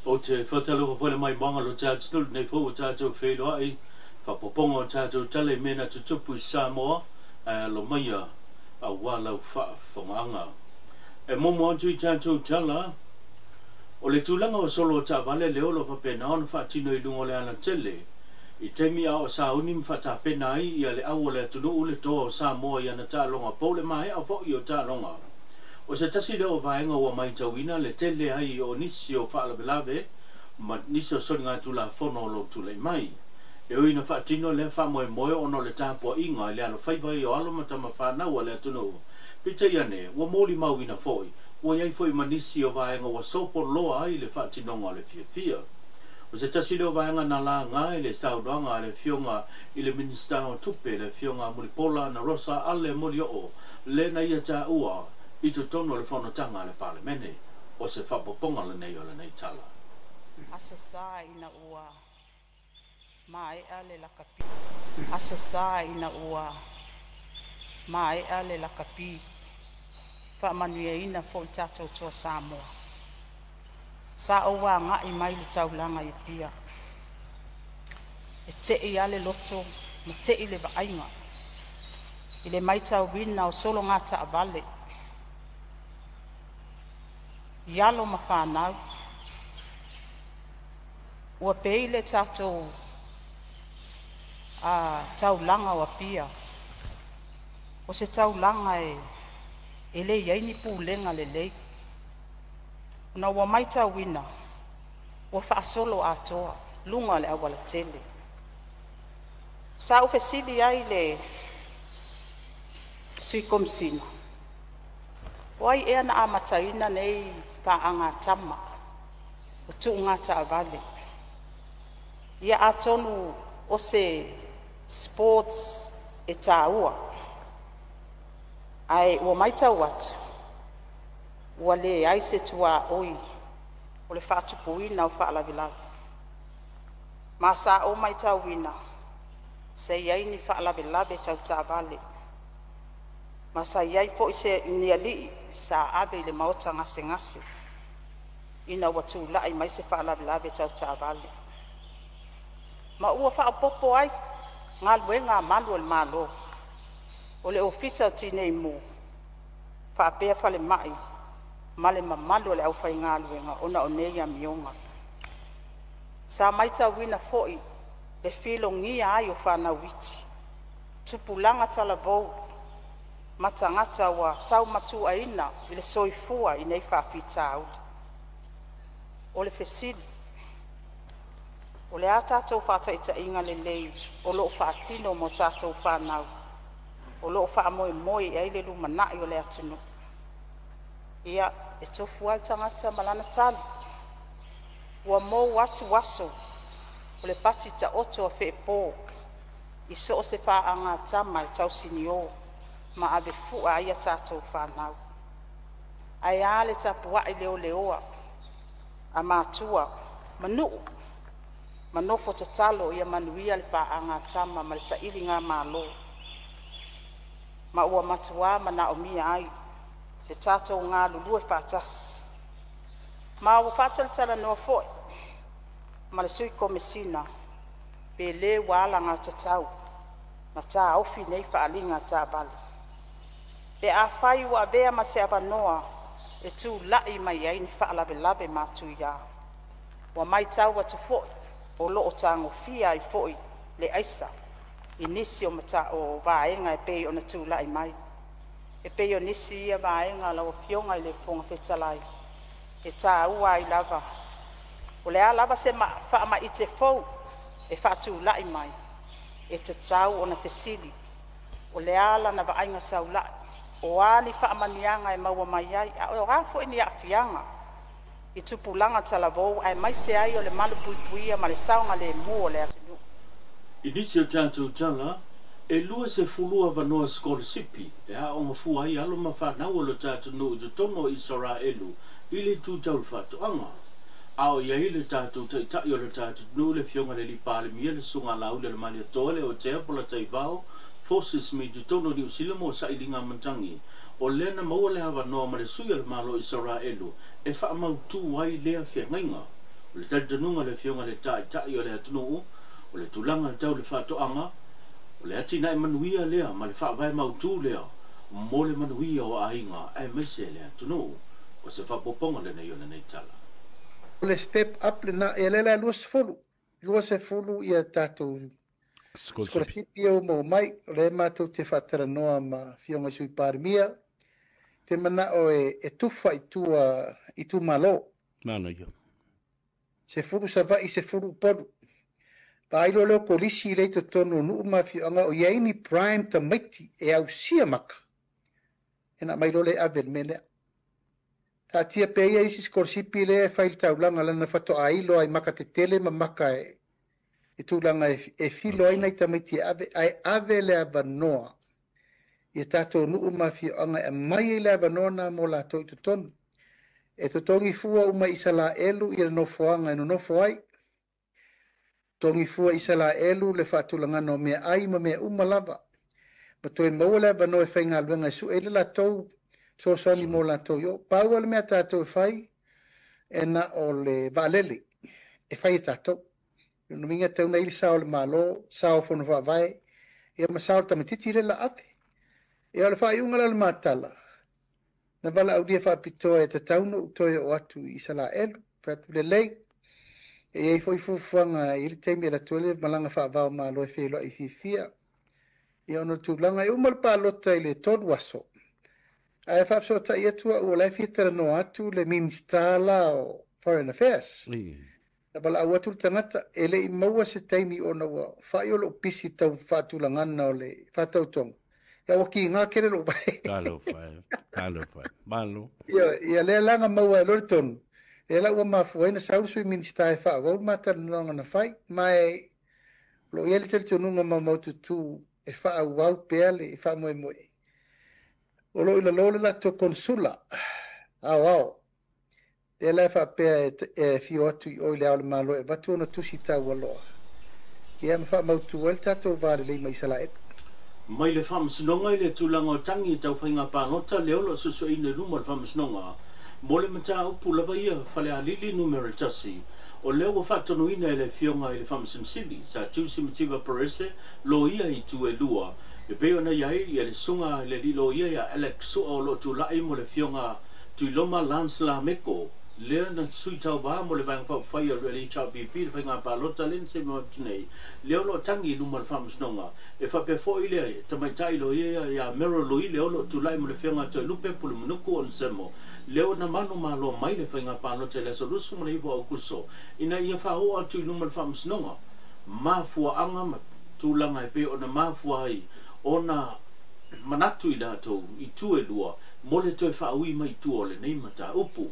Ou te faatalofa foi i le maimoaga o lo tatou atunuu i lenei foi ua tatou feiloai, faaopoopoga o tatou tala i mea na tutupu i Samoa, ae alo maia aua lau faafofogaaga. E muamua atu i tatou tala, o le tulaga o solo o taavale lea o lo o faapena ona faatino i luga o le alatele i taimi a o sauni ma faatapena ai ia le au o le atunuu le toa o Samoa i ana taaloga po o le maea foi o taaloga. O se tasi lea o vaega ua matauina le tele ai o nisi o faalavelave ma nisi o soligatulafono o lo o tulai mai. E ui ina faatino lea faamoemoe ona o le tapuaiga i le alofaiva o alo ma tama fanau a le atunuu, peitai ane ua molimauina foi ua i ai foi ma nisi o vaega ua sopoloa ai le faatinoga o le fiafia. O se tasi lea o vaega na laga i le saunoaga a le Afioga i le Minisita o Tupe, le Afioga Mulipola Anarosa Ale Molioo, lea na ia taua i totonu o le fonotaga a le Palemene. O se faaopoopoga lenei o lenei tala. Aso Sa ina ua maea le lakapi. Aso Sa ina ua maea le lakapi, faamanuiaina foi le tatou Toa Samoa. Sa ou agai mai le taulaga i Apia, e tei lava le loto ma tei le vaaiga i le matauina o sologa taavale i alo ma fanau ua pei le tatou taulaga o Apia o se taulaga e le i ai ni pulega lelei, ona ua matauina ua faasolo atoa luga o le aualatele. Sa ou fesili ai i le Sui Komesina, o ai ea na amataina nei paaga tama o tuuga taavale? Ia atonu o se sports e taua, ae ua matau atu ua leai se tuaoi o le faatupuina o faalavelave. Ma sa ou matauina sa i ai ni faalavelave tau taavale, ma sa i ai foi ni alii sa ave i le maota gasegase ina ua tulai mai se faalavelave tau taavale. Ma ua faaopoopo ai galuega a malu o le Malo, o le Ofisa o Tinei Mu faapea falemai ma le mamalu o le aufaigaluega ona o nei amioga. Sa matauina foi le filogia ai o fanau iti, tupulaga talavou ma tagata ua taumatuaina i le soifua i nei faafitauli. O le fesili, o le a tatou faataitaiga lelei o lo o faatino mo tatou fanau o lo o faamoemoe i ai le lumanai o le atunuu? Ia, e tofu lava le tagata ma lana tali. Ua mou atu aso o le pati taoto a Feepo i so o se paagatama e tausinio ma avefua ai a tatou fanau. Ae a le tapuai leleoa a matua ma nuu ma nofo tatalo ia manuia le paagatama ma le sailigamalo, ma ua matua manaomia ai le tatou galulue faatasi. Ma ua faatalatalanoa foi ma le Sui Komesina pe le ua alagatatau ona taofi nei faaaliga taavale pe afai ua avea ma se avanoa e tulai mai ai ni faalavelave matuia. Ua matau atu foi o lo o tagofia ai foi le aisa i nisi o vaega e pei ona tulai mai. E pei o nisi ia vaega lau Afioga i le Fofoga Fetalai e taua ai lava. O le a lava se faamaite fou e faatulai mai, e tatau ona fesili o le a lana vaaiga taulai, o a ni faamanuiaga e maua mai ai, a o a foi ni aafiaga i tupulaga talavou aemaise ai o le malupuipuia ma le saogalemu o le atunuu. I nisi o tatou tala, e 20 avanoa sikolasipi e aooga fua ai alo ma fanau o le tatou atunuu i totonu o Isaraelu i le itu tau le faatoaga. A o i ai le tatou Taitai o le tatou atunuu, le Afioga i le Palemia, le Susuga Laaulialemalietoa Leuatea Polataivao Fosi Smith i totonu o Niu Sila mo sailiga matagi, o lea na maua le avanoa ma le sui o le Malo o Isaraelu e faamautu ai lea feagaiga. O le talitonuga o le Afioga i le Taitai o le atunuu, o le tulaga tau le faatoaga, o le atinae manuia lea ma le faavae mautu lea mo le manuia o aiga aemaise le atunuu. O se faaopoopoga lenei o lenei tala. O le step up lena, e lea la 20, 20 ia tatou sikolasipi ia ua maua mai. O lea matou te faatalanoa ma Afioga i Sui Palemia, te manao e tufa i tua itumalo. Manaia. 10 Savaii, 10 Upolu. Vaai loa lea o kolisi lea i totonu o nuu ma afioaga o i ai ni prime tamaiti e ausia maka, e na mai loa lea e ave le mea lea. Taatia pea ia isi sikolasipi lea e fai i le taulaga lana faatoa ilo ai maka tetele ma maka e tulaga e filo ai nai tamaiti e ave, ae ave le avanoa i tatou nuu ma afioaga e aumai ai le avanoa na mo latou i totonu. E totogi fua uma i Isalaelu i le nofoaga e nonofo ai. Totogi fua i Isalaelu le faatulagana o mea ai ma mea uma lava. Ma toe maua le avanoa e faigaluega e sue ai le latou fesoasoani mo latou i o. Pau le mea tatou e fai, e na o le vaalele e fai e tatou. Lona uiga tau na i le sao o le Malo, sao o Fono Faavae, ia ma sao o le tamaitiiti lea la ave. Ia o le faaiuga la o le matala, na valaaulia faapitoa e tatau ona ou toe oo atu i Isalaelu. Fai atu lelei, e i ai foi fuafuaga e i ai le taimi e alu atu ai le malaga faavao o Malo e feiloai fiafia. Ia ona o le tulaga e uma le palota i le 3 aso, ae faafesootai atu au o la e fia talanoa atu le Minisita la o Foreign Affairs. Na valaau atu le tagata, e le i maua se taimi ona ua fai o lou pisi tau faatulagana o le faatautoga. Ia ua kiga tele lou vae. Talofa e, talofa e. Malo. Ia lea la na maua ai loa le tonu. Lea la ua mafua ai na sau le Sui Minisita e faaauau le matalanoaga na fai. Ma e o lo o i ai le talitonuga maumaututu e faaauau pea le faamoemoe. O lo o i lalo le latou konsula aoao. Lea la e faapea e afio atu i o i le Ao o le Malo e avatu ona tusi taualoa. Ia ma faamautu ai le tatou va lelei ma Isalaelu. Mai le Faamasinoga i le tulaga o tagi tau faiga palota lea o lo o suesueina i luma o le Faamasinoga mo le mataupu lava ia Falealili Numera 1, o lea ua faatonuina e le Afioga i le Faamasino Sili Sir Tusi Mativa Perese loia i itu e lua e pei ona i ai le susuga i le alii loia ia Alex Sua o lo o tulai mo le Afioga Tuiloma Lance Lameko lea na sui tauvā mo le Vaega Faaupufai o le HRPP i le faiga palota lea na sema atu nei, lea o lo o tagi i luma o le Faamasinoga. E faapea foi le tamaitai loia ia Meryl Lui lea o lo o tulai mo le Afioga Toelupe Pulumanuku Onesemo lea na manumalo mai le faiga palota i le aso 29 o Aokuso ina ia faaoo atu i luma o le Faamasinoga mafuaaga ma tulaga e pei ona mafua ai ona manatu i latou i itu e lua mo le toe faaui mai i tua o lenei mataupu.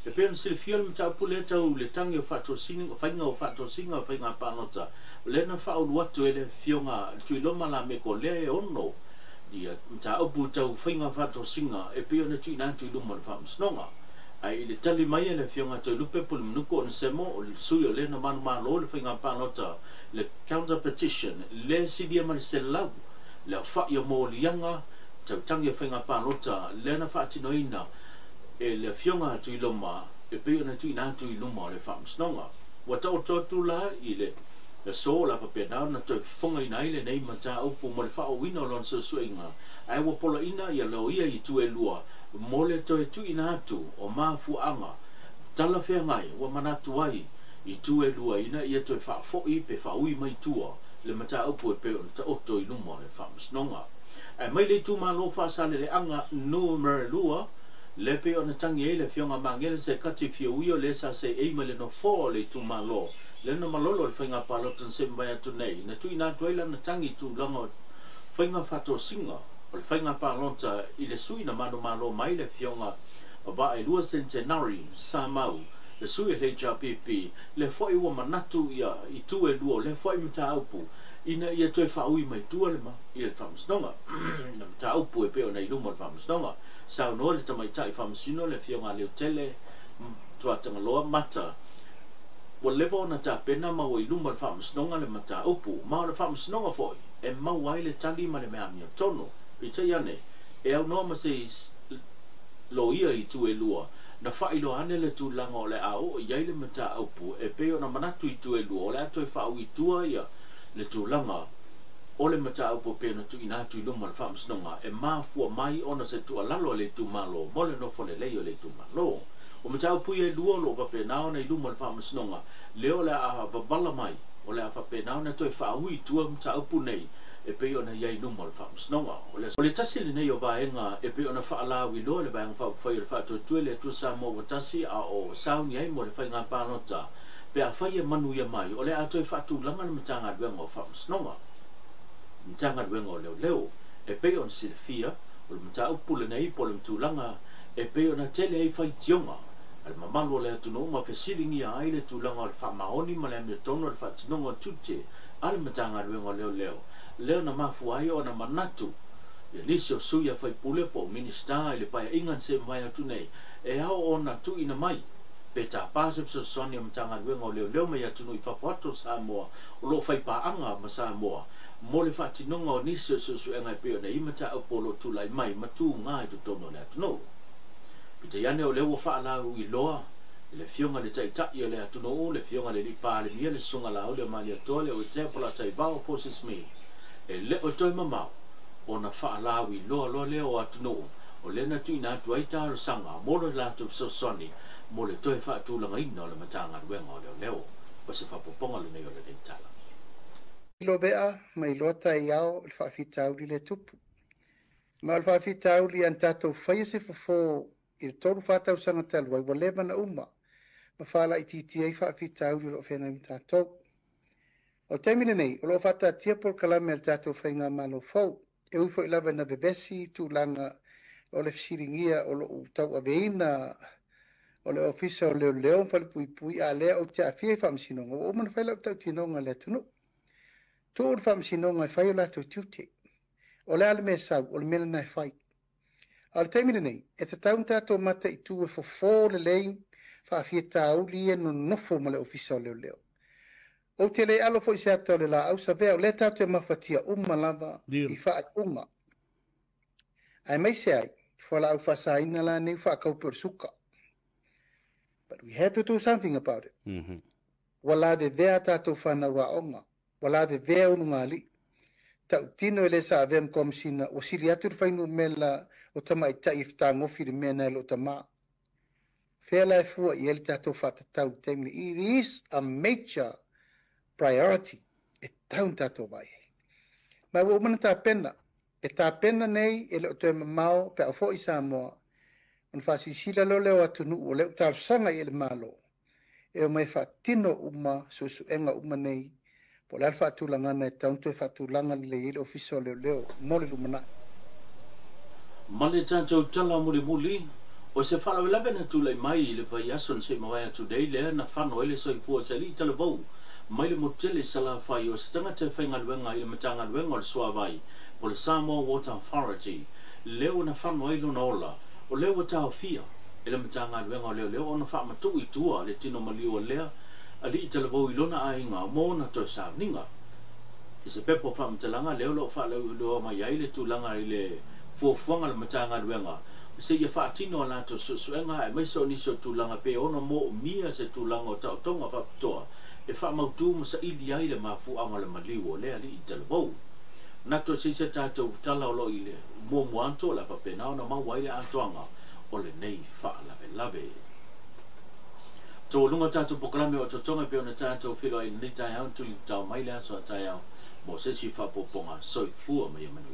E pei ona silafia le mataupu lea tau le tagi o faatosina, faiga o faatosina o faiga palota, lea na faaulu atu e le Afioga Tuiloma Lameko lea e ono ia mataupu tau faiga faatosina e pei ona tuuina atu i luma o le Faamasinoga. Ae i le tali mai a le Afioga Toelupe Pulumanuku Onesemo, o le sui o lea na manumalo le faiga palota, le counter petition lea silia ma le 100 le aofai o moliaga tau tagi o faiga palota lea na faatinoina e le Afioga Tuiloma e pei ona tuuina atu i luma o le Faamasinoga. Ua taoto atu la i le aso la faapena ona toe fofogaina ai lenei mataupu mo le faaauauina o lona suesuega, ae ua polaina ia loia i itu e lua mo le toe tuuina atu o mafuaaga talafeagai ua manatu ai itu e lua ina ia toe faafoi pe faaui mai tua le mataupu e pei ona taoto i luma o le Faamasinoga. Ae mai le itumalo Faasaleleaga Numera 2 le pei ona tagi ai le Afioga Magele Sekati Fiauio le sa seei mai le nofoa o le itumalo lea na malolo le faiga palota na sema mai atu nei, na tuuina atu ai lana tagi i tulaga o faiga faatosina o le faiga palota i le sui na manumalo mai le Afioga Vaaelua Centenary Samau le sui o le HRPP, lea foi ua manatu ia itu e lua o lea foi mataupu ina ia toe faaui mai tua le ma i le Faamasinoga na mataupu e pei ona i luma o le Faamasinoga. Saunoa le tamaitai faamasino le Afioga Leutele Tuatagaloa Mata ua leva ona tapena ma ua i luma o le Faamasinoga le mataupu, ma o le Faamasinoga foi e maua ai le tali ma le mea amiotonu. Peitai ane e aunoa ma se loia i itu e lua Na faailoa ane le tulaga o le a oo i ai le mataupu e pei ona manatu itu e lua o le a toe faaui i tua ia le tulaga o le mataupu e pei ona tuuina atu i luma o le Faamasinoga e mafua mai ona se tuualalo a le itumalo mo le nofo lelei o le itumalo. O mataupu ia e lua o lo o faapena ona i luma o le Faamasinoga lea o le a vavala mai o le a faapena ona toe faaui i tua mataupu nei e pei ona i ai i luma o le Faamasinoga. O le tasi lenei o vaega e pei ona faalauiloa le Vaega Faaupufai o le Faatuatua i le Atua Samoa ua Tasi a o sauni ai mo le faiga palota pe afai e manuia mai o le a toe faatulaga le Matagaluega o Faamasinoga, Matagaluega o Leoleo. E pei ona silafia, o le mataupu lenei po o le tulaga e pei ona tele ai faitioga a le mamalu o le atunuu ma fesiligia ai le tulaga o le faamaoni ma le amiotonu o le faatinoga o tiute a le Matagaluega o Leoleo, lea na mafua ai ona manatu ia nisi o sui a faipule po o Minisita i le paeaiga na se'i mavae atu nei e ao ona tuuina mai pe tapa se fesoasoani a Matagaluega o Leoleo mai atunuu i fafo atu o Samoa o lo o faipaaga ma Samoa mo le faatinoga o nisi o suesuega e pei ona i mataupu o lo o tulai mai ma tuga i totonu o le atunuu. Peitai ane o lea ua faalauiloa i le Afioga i le Taitai o le atunuu, le Afioga i le Alii Palemia, le Susuga Laauli o Malietoa, Leuatea Polataivao Fosi Smith, e le o toe mamao ona faalauiloa loa lea o atunuu o lea na tuuina atu ai talosaga mo le latou fesoasoani mo le toe faatulagaina o le Matagaluega o Leoleo. O se faaopoopoga lenei o lenei tala. Lovea mai loa taeao i le faafitauli lea e tupu. Ma o le faafitauli a na tatou faia se fofo i le 3-4 tausaga talu ai, ua leva na uma ma faalaitiitia ai faafitauli o lo o feagai ma tatou. O le taimi lenei, o lo o faataatia polokalame a le tatou faigamalo fou, e ui foi lava ina vevesi tulaga o le fesiligia o lou tauaveina o le Ofisa o Leoleo ma Falepuipui, a lea ou te aafia i faamasinoga, ua uma ona fai lau tautinoga i le atunuu. Tuu le faamasinoga e fai o latou tiute. O le a le mea e sau, o le mea lena e fai. A o le taimi lenei, e tatau ona tatou mataitu e fofo lelei faafiatauli ia nonofo ma le Ofisa o Leoleo. Ou te le alo foi se ata o le laau savea, o lea tatou te mafatia uma lava i faaiuga. Aemaise ai, fualaau faasaina la nei faakaupe o le suka. But we had to do something about it. Ua lavevea tatou whanau aoga, ua lavevea ulugalii. Tautino e le sa avea ma komisina, ua sili atu le fuainumera o tamaitai e fetagofi i le mea na e lo tamā. Fea la e fua i ai le tatou faatatau i le taimi nei. It is a major priority e tatau ona tatou vaai ai. Ma ua uma ona tapena, e tapena nei e le o toe mamao pe a foi i Samoa, ona faasilasila loa lea o atunuu o lea ua talosaga i ai le Malo, e omai e faatino uma suesuega uma nei, po o le a le faatulagaga e tatau ona toe faatulaga lelei ai le Ofisa o Leoleo mo le lumanai. Ma le tatou tala mulimuli, o se faalavelave na tulai mai i le vaiaso na se'i mavae atu nei lea na fano ai le soifua o se alii talavou mai le motu tele i Salafai o se tagata e faigaluega i le Matagaluega o le Suavai po o le Samoa Water Authority lea ua na fano ai lona ola o lea ua taofia e le Matagaluega o Leoleo ona faamatuu i tua le tino maliu o lea alii talavou i lona aiga mo ona toe sauniga. I se pepa o faamatalaga lea o lo o faalauiloa mai ai le tulaga i le fuafuaga a le Matagaluega seia faatino a latou suesuega aemaise o nisi o tulaga pe ono moomia se tulaga o taotoga faapitoa e faamautu ma saili ai le mafuaaga o le maliu o lea alii talavou. Manatu o se isi a tatou tala o lo o i le muamua atu o le a faapena ona maua ai le atoaga o lenei faalavelave. Taualuga tatou polokalame o Ototoga e pei ona tatou feiloai i lenei taeao na tulitao mai le aso a taeao mo se isi faaopoopoga. Soifua ma ia manuia.